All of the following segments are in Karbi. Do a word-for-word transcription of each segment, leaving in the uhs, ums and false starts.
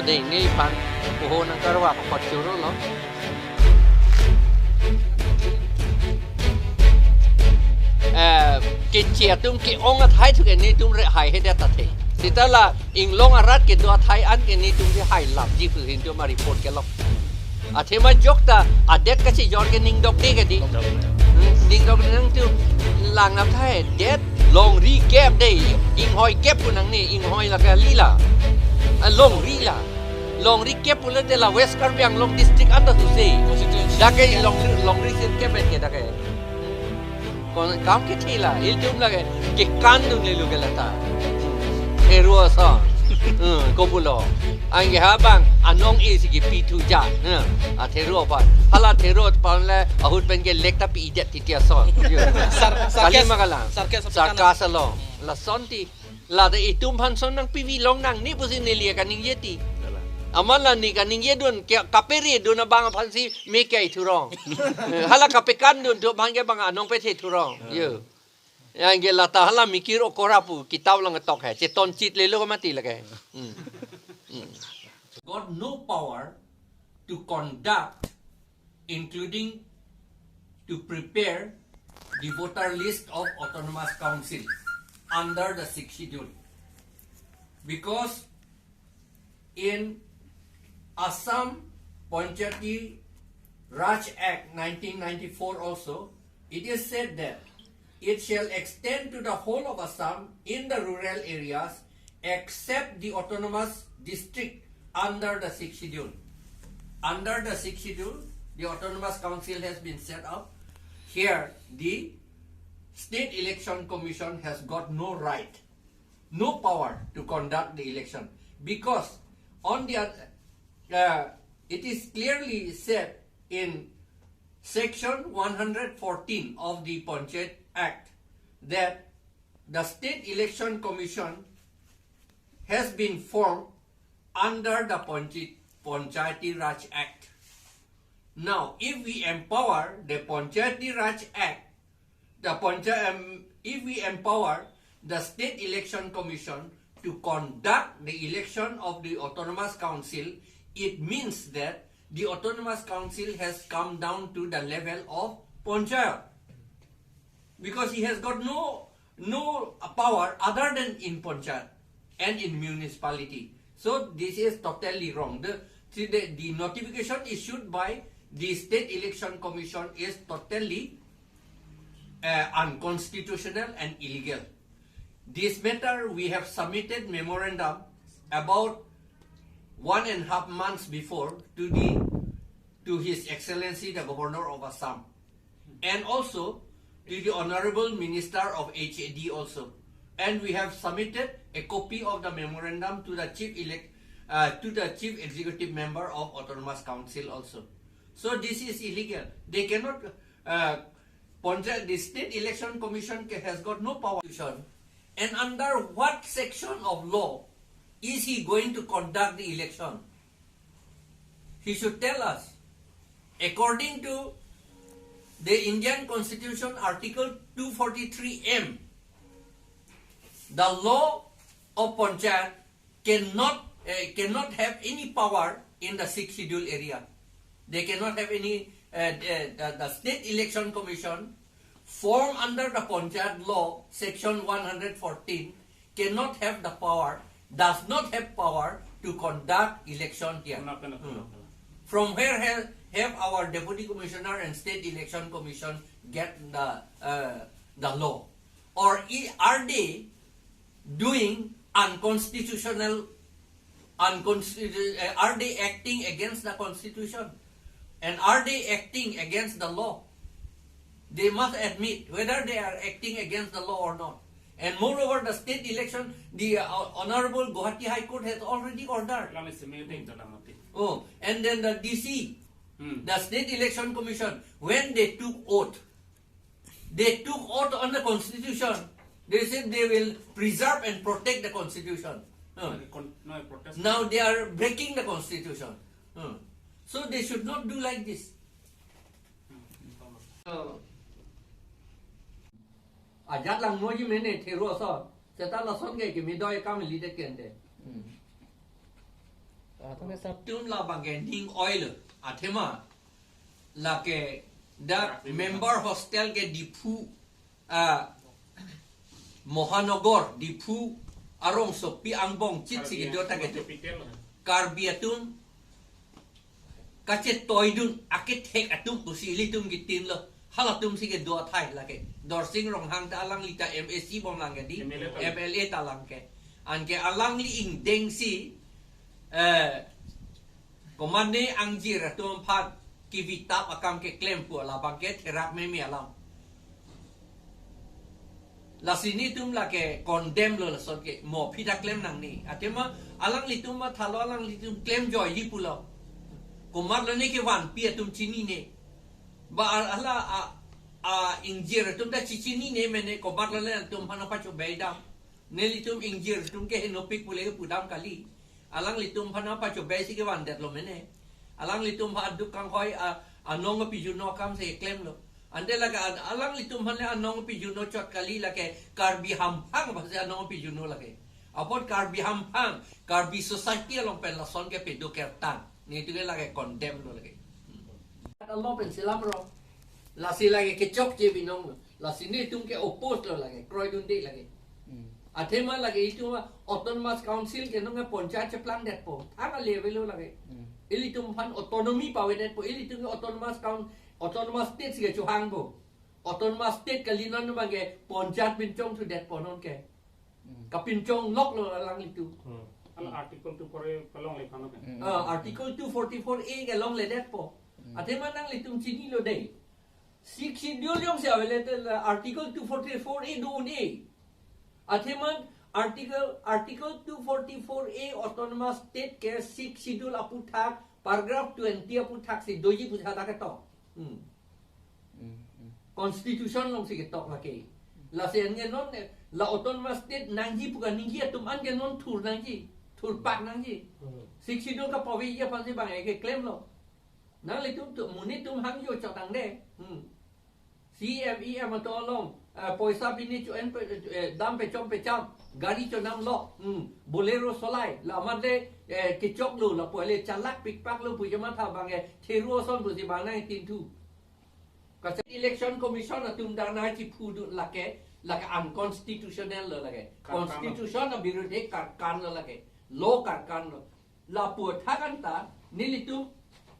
Dei, nephan poho nangkarwa apot choro lo. Eh, keche atum ke-ong athai thu ke netum re haihedet athe. Seta la inglong arat kedo athai an ke netum ke hailapji pu hintu ma report kelong. Athema jokta adet kachijor ke ningdok de ke di. Hmm, ningdok nangtum lang athai det longri kep de, inghoi kep pu nangne, inghoi la kali la. Ah, longri la. Longri kep pulote la West Karbi Anglong district anta suse. Constituency. Dak ke longri, longri sir kep ke dak ke. Kon kam kethi la, ilitum lake kekandun lelo ke lata. Thero ason. Hmm, kopulo. Anke ha bang anong isi kepi thuja. Hmm, a thero aphan. Hala thero aphan le ahut pen ke lek ta pi-idet titi ason. Yo. Sar-, kali sarkas, ma kalang. Sarkas aphan. Sarkas along. Lason ti. Lata itum aphan son nangpivi long nangne pusi neli kaningje ti. Amat la ne kaningjedun ke kaperedun abang aphansi me ke ithurong. Eh, hala kapekandun thu abang ke bang anong pethe thurong. Yo. Anke lata hala mikir okora pu kitap along ketok he. Cheton chit lelo ke mati lake. Hmm. Hmm. Got no power to conduct, including to prepare the voter list of Autonomous Council under the Sixth Schedule. Because in Assam Panchayati Raj Act nineteen ninety-four also, it is said that it shall extend to the whole of Assam in the rural areas except the autonomous district under the Sixth Schedule. Under the Sixth Schedule, the Autonomous Council has been set up. Here, the State Election Commission has got no right, no power to conduct the election, because on the other, uh, it is clearly said in section one hundred fourteen of the Panchayat Act that the State Election Commission has been formed under the Panchayat, Panchayati Raj Act. Now, if we empower the Panchayati Raj Act, the Pancha-, um, if we empower the State Election Commission to conduct the election of the Autonomous Council, it means that the Autonomous Council has come down to the level of Panchayat. Because he has got no, no power other than in Panchayat and in municipality. So this is totally wrong. The, see, the, the notification issued by the State Election Commission is totally, uh, unconstitutional and illegal. This matter, we have submitted memorandum about one and a half months before to the, to His Excellency the Governor of Assam, and also to the Honorable Minister of H A D also. And we have submitted a copy of the memorandum to the Chief Elect, uh, to the Chief Executive Member of Autonomous Council also. So this is illegal. They cannot, uh, Panchayat, the State Election Commission ca-, has got no power. And under what section of law is he going to conduct the election? He should tell us. According to the Indian Constitution, Article two forty-three M, the law of Panchayat cannot, uh, cannot have any power in the Sixth Schedule area. They cannot have any, uh, uh, the, the State Election Commission formed under the Panchayat Law, Section one hundred fourteen, cannot have the power, does not have power to conduct election here. Kenapa, kenapa, Hmm. kenapa? From where have, have our Deputy Commissioner and State Election Commission get the, uh, the law? Or i-, are they doing unconstitutional, unconstitu-, uh, are they acting against the constitution? And are they acting against the law? They must admit whether they are acting against the law or not. And moreover, the state election, the, uh, Honorable Guwahati High Court has already ordered. Lang isi meeting to namati. Oh, and then the D C, Hmm. the State Election Commission, when they took oath, they took oath on the constitution. They said they will preserve and protect the constitution. Huh. Kon-, no, protest. Now they are breaking the constitution. Huh. So they should not do like this. Ajat lang moji mene thero ason. Seta lason ke kimi doi kam li de kende. Hmm. Atum labang ke ning oilo. Athema lake dak member hostel ke Diphu, ah, Mahanagar, Diphu arongsopi angbong chit si kedo ta kedo. Karbi atum kachetoidun akethek atum pusi ilitum kitin lo. Halatum si kedo athai lake. Dorsing Ronghang ta alangli ta M A C bomlang ke di. M L A ta. M L A ta lang ke. Anke alangli ingdeng si, eh, komatne angjir atum aphan kivitap akam keklem pu labang ke therak meme alam. Lasi nelitum lake condemn lo lason ke mo aphi ta klem nangne. Athema alanglitum mathalo alanglitum klemjoiji pulo. Komatlo ne kevanpi atum chinine. Ba a-, ala a, a ingjir atum ta chichinine mene komatlo ne atum aphan pachobei dam. Nelitum ingjir atum ke henopik pule pudam kali. Alanglitum aphan pachobei si kevandetlo mene. Alanglitum aphan aduk kanghoi a, anong pijuno akam si klemlo. Ante lake a-, alanglitum aphan le anong pijuno chot kali lake Karbi hamphang aphansi anong pijuno lake. Apot Karbi hamphang, Karbi society along pen lason kepedo kertang. Nelitum ke lake condemn lo lake. Hmm. Alo pen selamro. Lasi lake kechokche binong lo. Lasi nelitum ke oppose lo lake, kroidunde lake. Hmm. Athema lake itum Autonomous Council ke nonke ponchayat cheplangdetpo. Thang a level lo lake. Hmm. Ilitum aphan autonomy pavedetpo. Ilitum ke Autonomous Coun-, Autonomous State si kechohangpo. Autonomous State kali non abang ke ponchayat pinchongthudetpo nonke. Hmm. Kapinchongloklo alanglitum. Hmm. Ala Article two forty-four A kelongle aphan ke. Hmm. Ah, Article two forty-four A kelongledetpo. Hmm. Athema nanglitum chinilo dei. Sixth Schedule jongsi available, uh, Article two forty-four A do un-e. Athema Article, Article two forty-four A Autonomous State ke Sixth Schedule aphuthak, paragraph twenty aphuthak si doji pusi hadak ketok. Hmm. Hmm, hmm. Constitution along si ketok lake. Lasi anke non, eh, la Autonomous State nangji pu kaningje atum anke non thur nangji, thurpak nangji. Hmm. Sixth Schedule kapaveji aphansi bang ke klemlo. Nanglitum tu, monit atum hangjo chotang de. Hmm. C M E M atum along, eh, poisa pini cho-en pe, eh, dam pechom pecham, gari chonamlo, hmm, Bolero solai, la amat le, eh, kechoklo, lapu le chalak pikpaklo pu jamatha bang ke, theru ason pusi bang nangtinthu. Kasi Election Commission atum dak nangchiphudun lake, lake unconstitutional lo lake. Karkan lo. Constitution abirudhe karkan lo lake. Law karkan lo. Lapu athak anta, nelitum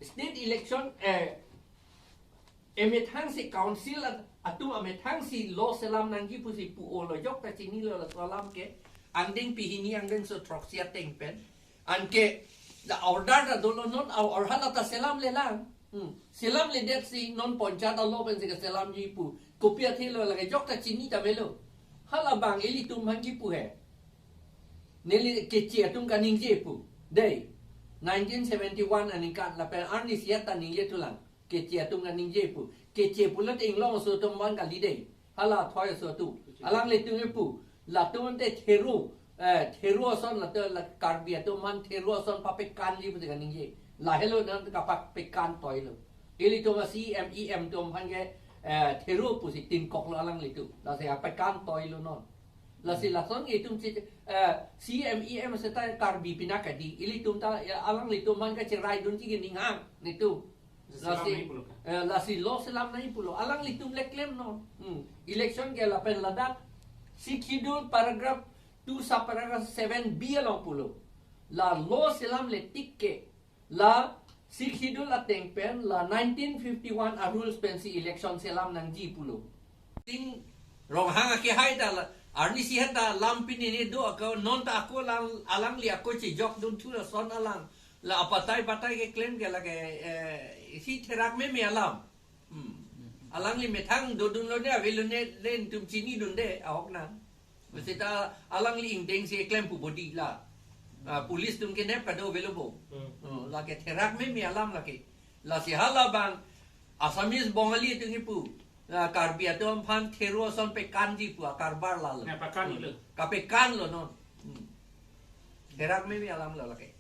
state election, eh, emethang si council at-, atum amethang si law selam nangji pusi pu-olo jok ta chinilo laso alam ke, angdeng pehini angdengso throksi ateng pen. Anke la order ta dolo non, a-, or hala ta selamlelang. Hmm. Selamledet si non ponchayat alo pensi keselamji pu. Kopi athe lo lake jok ta chini ta melo. Hala bang ilitum aphanji pu he. Neli keche atum kaningje pu. Dei. Nineteen seventy-one aningkan lapen arnisi ta ningjethulang. Keche atum kaningje pu. Keche pulote inglong aso atum aphan kali dei. Hala athoi aso atum. Alanglitum kepu. Latum ante theru, eh, theru ason latum la Karbi atum aphan theru ason papekanji pusi kaningje. Lahelo non kapapekan toilo. Ilitum a C M E M atum aphan ke, eh, theru pusi tinkoklo alanglitum. Lasi apekan toilo non. Lasi lason itum si, eh, C M E M seta Karbi pinak kadi. Ilitum ta, ya, alanglitum aphan kacheraidunji ke ninghang nelitum. Lasi, selam nangji pulo. Eh, lasi law selam nangji pulo. Alanglitum le klem non. Hmm. Election ke lapen ladak Sixth Schedule paragraph two subparagraph seven B along pulo. La law selamle tik ke la Sixth Schedule ateng pen la nineteen fifty-one a rules pensi election selam nangji pulo. Ting Ronghang akehai ta la, arnisi ta lam pini ne do ako, non ta ako lang, alangli ako chejokdunthu lason alang. La apatai patai keklem ke lake, eh, isi therak meme alam. Hmm. Alangli methang dodunlo ne, avelo ne, le nelitum chinidunde, ahok nang. Seta alangli ingdeng si klem pu bodi la. Ah, police atum kenep kado avelo bo. Hmm. Oh, lake therak meme alam lake. Lasi hala bang Assamese Bongali atum kipu. Ah, Karbi atum aphan theru ason pekanji pu akarbar lalo. Ne, pekan ilo. Kapekanlo non. Hmm. Therak meme alam lo lake.